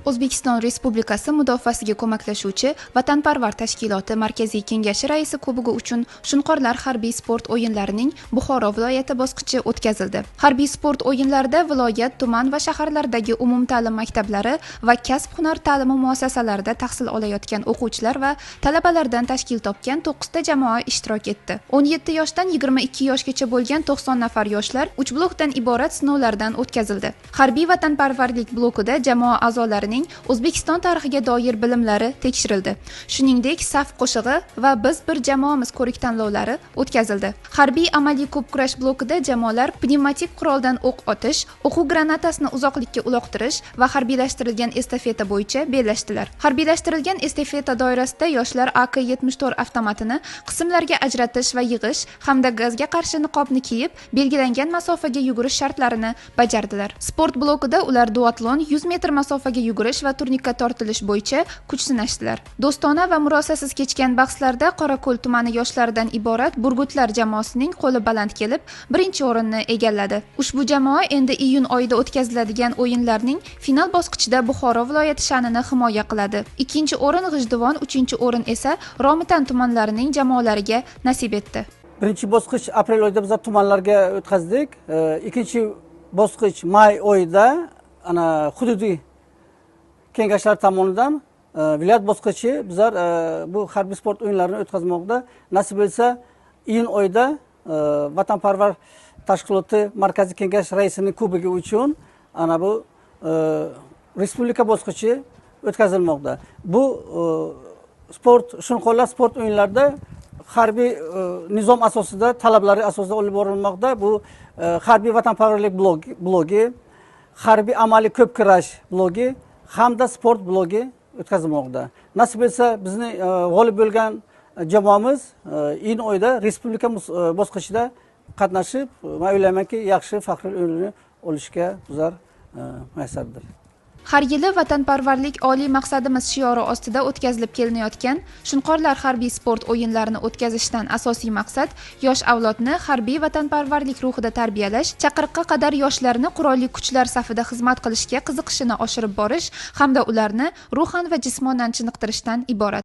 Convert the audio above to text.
O'zbekiston Respublikasi mudofaasiga ko'maklashuvchi Vatanparvar tashkiloti Markaziy Kengashi raisi kubogi uchun Shunqorlar harbiy sport o'yinlarining Buxoro viloyati bosqichi o'tkazildi. Harbiy sport o'yinlarida viloyat, tuman va shaharlardagi umumta'lim maktablari va kasb-hunar ta'limi muassasalarida tahsil olayotgan o'quvchilar va talabalardan tashkil topgan 9 ta jamoa ishtirok etdi. 17 yoshdan 22 yoshgacha bo'lgan 90 nafar yoshlar 3 blokdan iborat sinovlardan o'tkazildi. Harbiy vatanparvarlik blokida jamoa a'zolarining O'zbekiston tarixiga doir bilimlari tekshirildi. Shuningdek, saf qo'shig'i va biz bir jamoamiz ko'rik tanlovlari o'tkazildi. Harbiy amaliy ko'p kurash blokida jamoalar pnevmatik quroldan o'q otish, o'quv granatasini uzoqlikka uloqtirish va harbiylashtirilgan estafeta bo'yicha bellashdilar. Harbiylashtirilgan estafeta doirasida yoshlar AK-74 avtomatini qismlarga ajratish va yig'ish hamda gazga qarshi niqobni kiyib, belgilangan masofaga yugurish shartlarini bajardilar. Sport blokida ular duatlon, 100 metr masofaga yugurish va turnikka tortilish bo'yicha kuch sinashdilar. Do'stona va murosasiz kechgan bahslarda Qorako'l tumani yoshlaridan iborat Burgutlar jamoasining qo'li baland kelib, birinchi o'rinni egalladi. Ushbu jamoa endi iyun oyida o'tkaziladigan o'yinlarning final bosqichida Buxoro viloyati sha'nini himoya qiladi. Ikkinchi o'rin G'ijduvon, uchinchi o'rin esa Romitan tumanlarining jamoalariga nasib etdi. Birinchi bosqich aprel oyida biz tumanlarga o'tkazdik. Ikkinchi bosqich may oyida ana hududiy kengashlar tomonidan viloyat bosqichi bizlar bu harbiy sport o'yinlarini o'tkazmoqda. Nasib bo'lsa iyun oyida Vatanparvar tashkiloti Markaziy Kengash raisining kubogi uchun ana bu respublika bosqichi o'tkazilmoqda. Bu sport Shunqorlar sport o'yinlarida harbiy nizom asosida, talablari asosida olib borilmoqda. Bu harbiy vatanparvarlik blogi, harbiy amaliy ko'p kurash blogi hamda sport blogi o'tkazilmoqda. Nasib etsa bizni g'olib bo'lgan jamoamiz iyun oyida respublika bosqichida qatnashib, men o'ylaymanki, yaxshi faxriy o'rinni olishga bizlar muyassardir. Har yili vatanparvarlik oliy maqsadimiz shiori ostida o'tkazilib kelinayotgan Shunqorlar harbiy sport o'yinlarini o'tkazishdan asosiy maqsad yosh avlodni harbiy vatanparvarlik ruhida tarbiyalash, chaqiriqqa qadar yoshlarni qurolli kuchlar safida xizmat qilishga qiziqishini oshirib borish hamda ularni ruhan va jismonan chiniqtirishdan iborat.